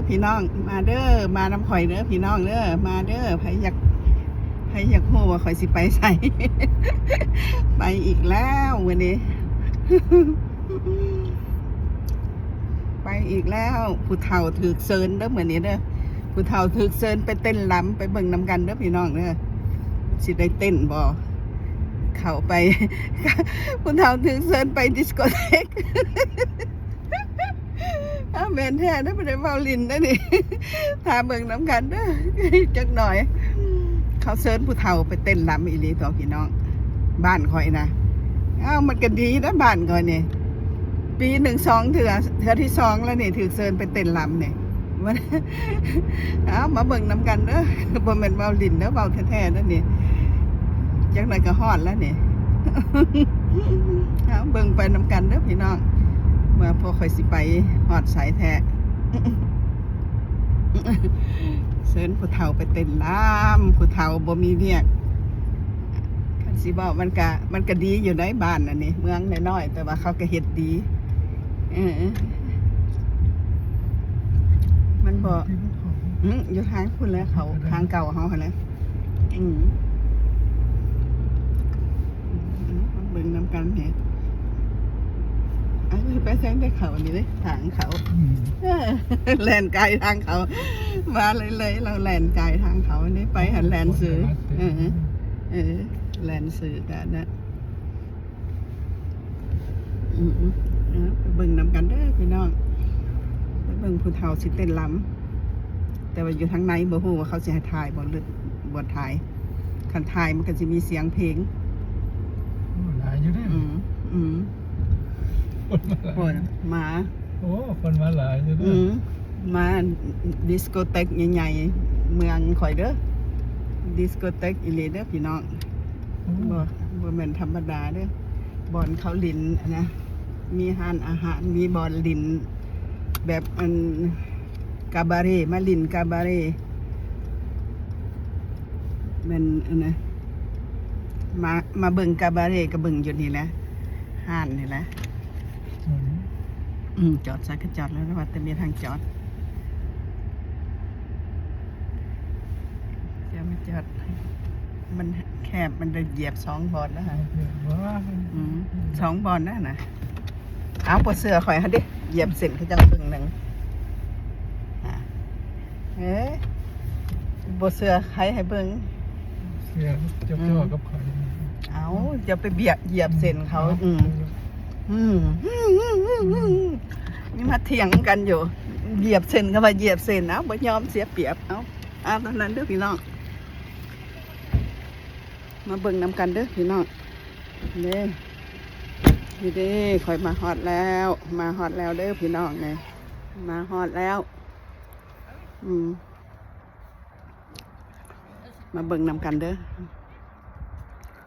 ພີ່ນ້ອງ ມາເດີ ມານຳຂ້ອຍເດີພີ່ນ້ອງເດີ ມາເດີ ໃຜຢາກ ໃຜຢາກຮູ້ວ່າຂ້ອຍຊິໄປໃສ ໄປອີກແລ້ວມື້ນີ້ ໄປອີກແລ້ວ. ຜູ້ເຖົ້າຖືກເຊີນເດີມື້ນີ້ເດີ ຜູ້ເຖົ້າຖືກເຊີນໄປເຕັ້ນລຳ ໄປເບິ່ງນຳກັນເດີພີ່ນ້ອງເດີ ຊິໄດ້ເຕັ້ນບໍ່ ເຂົ້າໄປ ຜູ້ເຖົ້າຖືກເຊີນໄປດິສໂກເທກ. ອ້າວ ແມ່ນແທ້ເດີ ບໍ່ໄດ້ເວົ້າຫຼິ້ນເດີນີ້ ຖ້າເບິ່ງນຳກັນເດີ ຈັກໜ່ອຍ ເຂົາເຊີນຜູ້ເຖົ້າໄປເຕັ້ນລຳອີ່ຫຼີຕົວະພີ່ນ້ອງ ບ້ານຂ້ອຍນະ. ອ້າວ ມັນກໍດີນະ ບ້ານຂ້ອຍນີ້ ປີໜຶ່ງສອງເທື່ອ ເທື່ອທີສອງແລ້ວນີ້ ຖືກເຊີນໄປເຕັ້ນລຳນີ້. ອ້າວ ມາເບິ່ງນຳກັນເດີ ບໍ່ແມ່ນເວົ້າຫຼິ້ນເດີ ເວົ້າແທ້ໆເດີນີ້ ຈັກໜ່ອຍກໍຮອດແລ້ວນີ້. ເອົາ ເບິ່ງໄປນຳກັນເດີພີ່ນ້ອງ ວ່າພວກຂ້ອຍຊິໄປຮອດໃສແທ້. ເຊີນຜູ້ເຖົ້າໄປເຕັ້ນລຳ ຜູ້ເຖົ້າບໍ່ມີວຽກ. ຄັນຊິເວົ້າມັນກະ ມັນກະດີຢູ່ໃນບ້ານອັນນີ້ ເມືອງນ້ອຍໆ ແຕ່ວ່າເຂົາກະເຮັດດີ. ເອີ ມັນບໍ່ ອື ຢູ່ທາງພຸ້ນແຫຼະ ເຂົາທາງເກົ່າເຮົາຫັ້ນແຫຼະ. ອື ເບິ່ງນຳກັນແຮະ ອັນນີ້ໄປທາງໃດເຂົານີ້ເດ້ ທາງເຂົາ ອື ເອີ ແລ່ນກາຍທາງເຂົາ ມາເລີຍໆ ລາວແລ່ນກາຍທາງເຂົານີ້ ໄປຫັ້ນແລ່ນຊື່ ເອີ ເອີ ແລ່ນຊື່ກັນນະ. ອືມ ເອົາ ໄປເບິ່ງນຳກັນເດີພີ່ນ້ອງ ໄປເບິ່ງຜູ້ເຖົ້າຊິເຕັ້ນລຳ ແຕ່ວ່າຢູ່ທາງໃນບໍ່ຮູ້ວ່າເຂົາຊິໃຫ້ຖ່າຍບໍ່ ຫຼືບໍ່ຖ່າຍ ຄັນຖ່າຍມັນກໍຊິມີສຽງເພງ. ໂອ້ ຫຼາຍຢູ່ເດ້ ອືມ ອືມ ຄົນມາຫຼາຍ ໂອ້ ຄົນມາຫຼາຍຢູ່ເດີ ອືມ ມາດິສໂກເຕັກໃຫຍ່ໆ ເມືອງຂ້ອຍເດີ ດິສໂກເຕັກອີ່ຫຼີເດີພີ່ນ້ອງ. ໂອ້ ບໍ່ ບໍ່ແມ່ນທຳມະດາເດີ ບ່ອນເຂົາຫຼິ້ນນະ ມີຮ້ານອາຫານ ມີບ່ອນຫຼິ້ນແບບອັນກາບາເຣ ມາຫຼິ້ນກາບາເຣ ແມ່ນອັນນະ ມາ ມາເບິ່ງກາບາເຣກໍເບິ່ງຢູ່ນີ້ແຫຼະ ຮ້ານນີ້ແຫຼະ. ອືມ ອືມ ຈອດໃສກໍຈອດແລ້ວ ວ່າແຕ່ມີທາງຈອດ ຈະມາຈອດ ມັນແຄບ ມັນໄດ້ຢຽບສອງບ່ອນແລ້ວຫະ ອືມ ສອງບ່ອນແລ້ວນະ. ເອົາ ບໍ່ເຊື່ອຂ້ອຍຫັ້ນເດ້ ຢຽບເສັ້ນເຂົາເຈົ້າເຄິ່ງໜຶ່ງ ເອີ ບໍ່ເຊື່ອໃຜໃຫ້ເບິ່ງ ເຊື່ອເຈົ້າ ອືມ ກັບຂ້ອຍ ເອົາ ເຈົ້າໄປຢຽບເສັ້ນເຂົາ ອືມ ອືມ ອືມ ອືມ ອືມ ອືມ ນີ້ມາຖຽງກັນຢູ່ ຢຽບເສັ້ນກໍວ່າຢຽບເສັ້ນ ເອົາ ບໍ່ຍອມເສຍປຽບ ເອົາ ເອົາ ເທົ່ານັ້ນເດີພີ່ນ້ອງ ມາເບິ່ງນຳກັນເດີພີ່ນ້ອງ ເດ້ ນີ້ເດ້ ຂ້ອຍມາຮອດແລ້ວ ມາຮອດແລ້ວເດີພີ່ນ້ອງ ນີ້ ມາຮອດແລ້ວ ອືມ ມາເບິ່ງນຳກັນເດີ